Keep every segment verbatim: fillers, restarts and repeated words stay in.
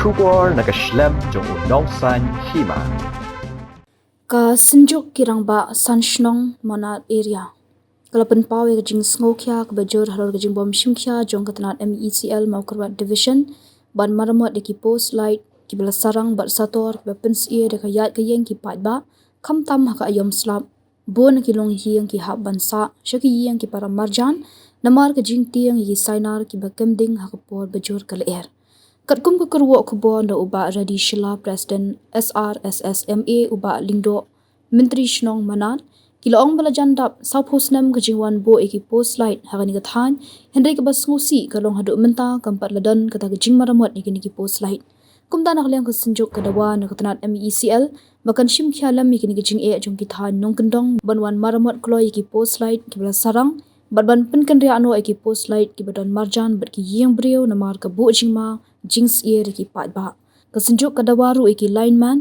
Khubor na ka shlem jong u Nongsaiñ Hima. Ka Synjuk ki Rangbah San Shnong Manad Area ka la pynpaw ïa ka jingsngewkhia kaba jur halor ka jingbym shimkhia jong ka tnat M E C L Mawkyrwat Division ban maramot ïa ki post light kiba la sarang bad sator kiba pynsyier ïa ka ïaid ka ïeng ki paidbah, khamtam ha ka aïom slap. Bun ki longïing ki hap ban sah sha ki ïing ki para marjan namar ka jingtieng ïa ki sainar kiba kem ding ha ka por ba jur ka lyer. Katkum ka kyrwoh khubor da u Bah Radi Shylla, President S R S S M A, u Bah Lyngdoh, Myntri Shnong Manad, ki la ong ba la jan dap sawphew snem ka jingwan buh ïa ki post light ha kane ka thaiñ, hynrei kaba sngewsih ka long haduh mynta kam pat la don kata ka jingmaramot ïa kine ki post light. Kumta na ka liang ka Synjuk ka dawa na ka tnat M E C L ba kan shimkhia lem ïa kine ki jingeh jong ki thaiñ nongkyndong ban wan maramot kloi ïa ki post light kiba la sarang bad ban pynkynriah noh ïa ki post light kiba don marjan bad ki ïing briew namar ka buh jingma jingsyier ïa ki paidbah. Ka Synjuk ka dawa ruh ïa ki lineman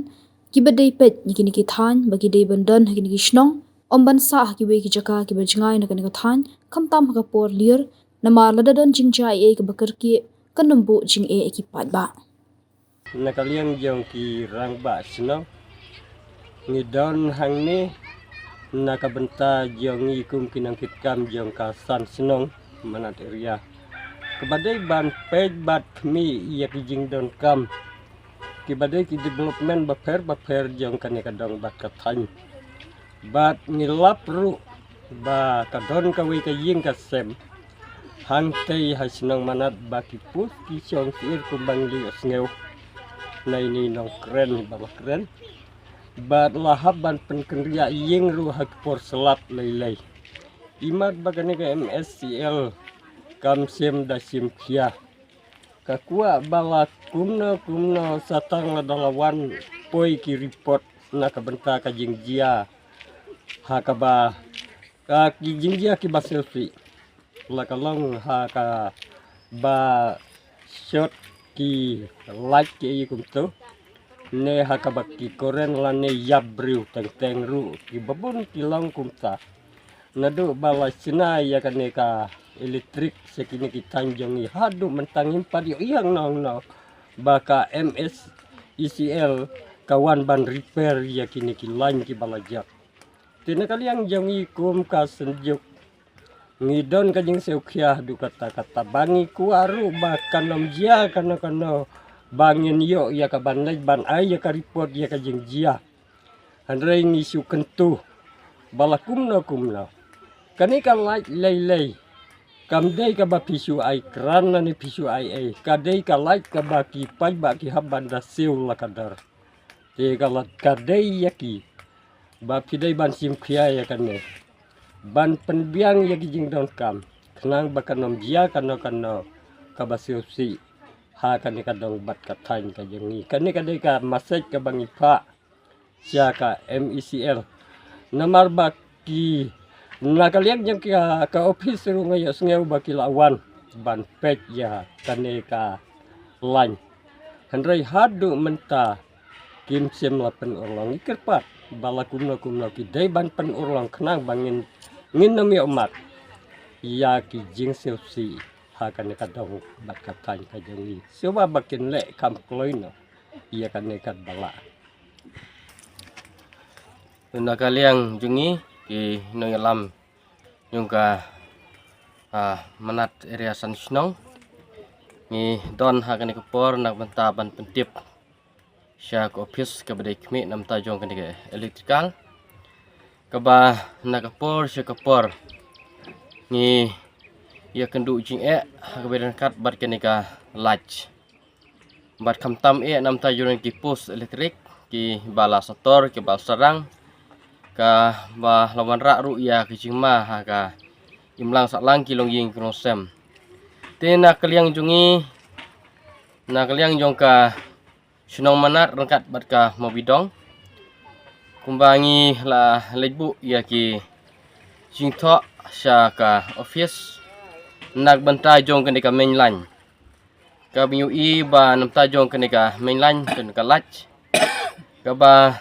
kiba dei peit ïa kine ki thaiñ ba ki dei ban don ha kine ki shnong, ym ban sah ha kiwei ki jaka kiba jngai na kane ka thaiñ, khamtam ha ka por lyer, namar lada don jingjia ei ei kaba kyrkieh kan ym buh jingeh ïa ki paidbah. Na ka liang jong ki rangbah shnong, ngi don hangne na ka bynta jong ngi kum ki nongkitkam jong ka San Shnong Manad Area, kaba dei ban peit bad khmih ïa ki jingdonkam kiba dei ki development bapher bapher jong kane ka dong bad ka thaiñ. Bad ngi lap ruh ba ka don kawei ka ïing ka sem hangtei ha shnong Manad ba ki pus ki shong syier kumba ngi la ïohsngew na ine i nongkren ba la kren. Bad la hap ban pynkynriah ïing ruh ha ki por slap lei lei. Imat ba kane ka M E C L kam shym da shimkhia. Ka kwah ba la kumno kumno sa tang lada la wan poi ki report na ka bynta ka jingjia ha kaba, ka ki jingjia kiba sngewsih, la ka long ha kaba shot ki light ki ei kumto, ne ha kaba ki current lane ïap briew teng teng ruh kiba bun ki long kumta. Naduh ba la shna ïa kane ka electric sha kine ki thaiñ jong ngi haduh mynta ngim pat ïohi hangno hangno ba ka M E C L ka wan ban repair ïa kine ki line kiba la jot. Te na ka liang jong ngi kum ka Synjuk, ngi don ka jingsngewkhia haduh katta katta ba ngi kwah ruh ba kan ym jia kano kano ba ngin ïoh ïa ka ban leit ban ai ïa ka report ïa ka jingjia. Hynrei ngi shu kyntu ba la kumno kumno. Kane ka light lei lei kam dei kaba phi shu ai kran lane phi shu ai ei, ka dei ka light kaba ki paidbah ki hap ban da siew la ka dor. Te ka la ka dei ïa ki ba phi dei ban shimkhia ïa kane, ban pynbiang ïa ki jingdonkam khnang ba kan ym jia kano kano kaba sngewsih ha kane ka dong bad ka thaiñ ka jong ngi. Kane ka dei ka message kaba ngi phah sha ka M E C L. Namar ba ki na ka liang jong ka, ka office ruh nga ïohsngew ba ki la wan ban peit ïa kane ka line. Hynrei haduh mynta kim shym la pynurlong. Ngi kyrpad ba la kumno kumno ki dei ban pynurlong khnang ba ngin, ngin nym ïoh mad ïa ki jingsngewsih ha kane ka dong bad ka thaiñ ka jong ngi. Shuwa ba kin leh kham kloi noh ïa kane ka ba lah. Na ka liang jong ngi ki nongïalam jong ka, ah, Manad Area San Shnong, ngi don ha kane ka por na ka bynta ban pyntip sha ka office kaba dei khmih na bynta jong kane ka electrical, kaba na ka por sha ka por ngi ïakynduh jingeh ha kaba ïadei ryngkat bad kane ka light. Bad khamtam eh na bynta jong ki post electric kiba la sator, kiba la sarang, kaba la wanrah ruh ïa ka jingma ha ka imlang sahlang ki longïing ki longsem. Te na ka liang jong ngi, na ka liang jong ka shnong Manad ryngkat bad ka Mawbidong, kumba ngi la leit buh ïa ki jingthoh sha ka office na ka bynta jong kane ka main line. Kaba ngi ïohi ba na bynta jong kane ka main line, kane ka light, kaba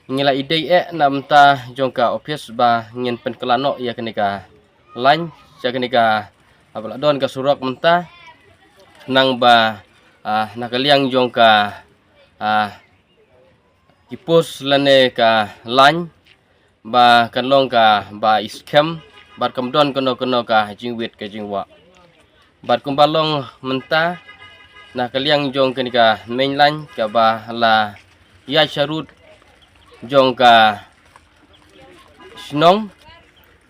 ngi la ïadei eh na bynta jong ka office ba ngin pynkylla noh ïa kane ka line sha kane ka, haba la don ka surok mynta, khnang ba ah, na ka liang jong ka, ah, ki post lane ka line ba kan long kaba skhem bad kam don kano kano ka jingwit ka jingwah. Bad kumba long mynta na ka liang jong kane ka main line kaba la ïaid sharud jong ka shnong,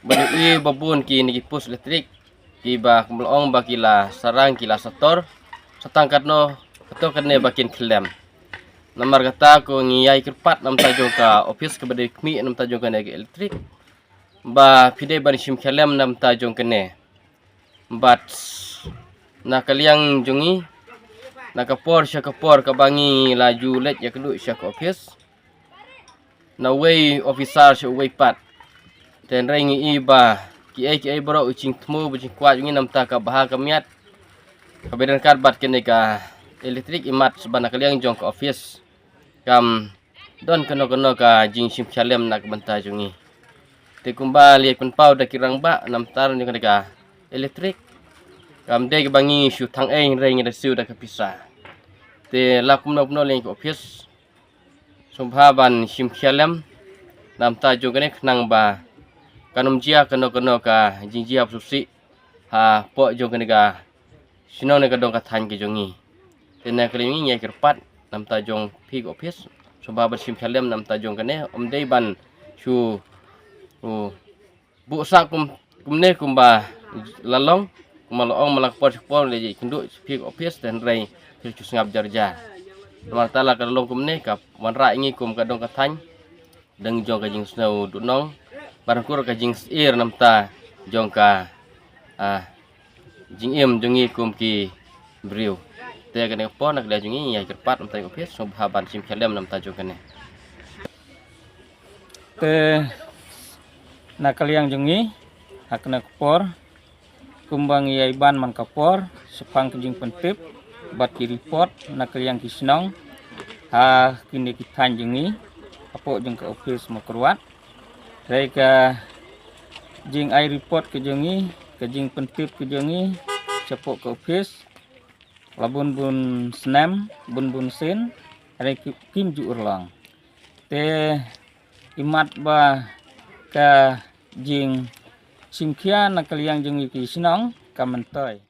ba ngi i ba bun kine ki post elektrik kiba kum la ong ba ki la sarang, ki la sator, sa tang katno, kato kane ba kin khyllem. Namar kata ko ngi ïai kyrpad na bynta jong ka office kaba dei khmih na bynta jong kane ka elektrik, ba phi dei ban shim khia lem na bynta jong kane. Bad na ka liang jong ngi, na ka por sha ka por kaba ngi la ju leit ïakynduh sha ka office, na uwei u officer sha uwei pat. Te hynrei ngi i ba kiei kiei baroh u jingthmu bad jingkwah jong ngi na bynta ka bha ka miat kaba ïadon ryngkat bad kane ka elektrik, imat ba na ka liang jong ka office kam don kano kano ka jingshim khia lem na ka bynta jong ngi. Te kumba la ïai pynpaw da ki rangbah na bynta jong kane ka elektrik, kam dei kaba ngi shu thang ei, hynrei ngi da siew da ka pisa. Te la kumno kumno lei ka office sngewbha ban shim khia lem na bynta jong kane, khnang ba kan ym jia kano kano ka jingjia ba sngewsih hapoh jong kane ka shnong ne ka dong ka thaiñ ka jong ngi. Te na ka liang ngi ïai kyrpad na bynta jong phi ka office sngewbha ban shim khia lem na bynta jong kane, ym dei ban shu, u, buh sah kum, kumne kumba la long, kumba la ong man la ka por sha ka por lei ïakynduh sha phi ka office, te hynrei phi shu sngap jar jar. Namar kata la ka long kumne, ka wanrah ïa ngi kum ka dong ka thaiñ, dang jong ka jingsngew duhnong, bad ruh ka jingsyier na bynta jong ka, ah, jingim jong ngi kum ki briew. Te kane ka por na ka liang jong ngi ïai kyrpad na bynta ka office sngewbha ban shim khia lem na bynta jong kane. Te na ka liang jong ngi ha kane ka por, kumba ngi ïai ban man ka por shaphang ka jingpyntip bad ki report na ka liang ki shnong ha kine ki thaiñ jong ngi hapoh jong ka office Mawkyrwat. Hynrei ka jingai report ka jong ngi, ka jingpyntip ka jong ngi shapoh ka office la bun bun snem, bun bun sien, hynrei ki, kim ju urlong. Te imat ba ka jingshim khia na ka liang jong ngi ki shnong ka myntoi.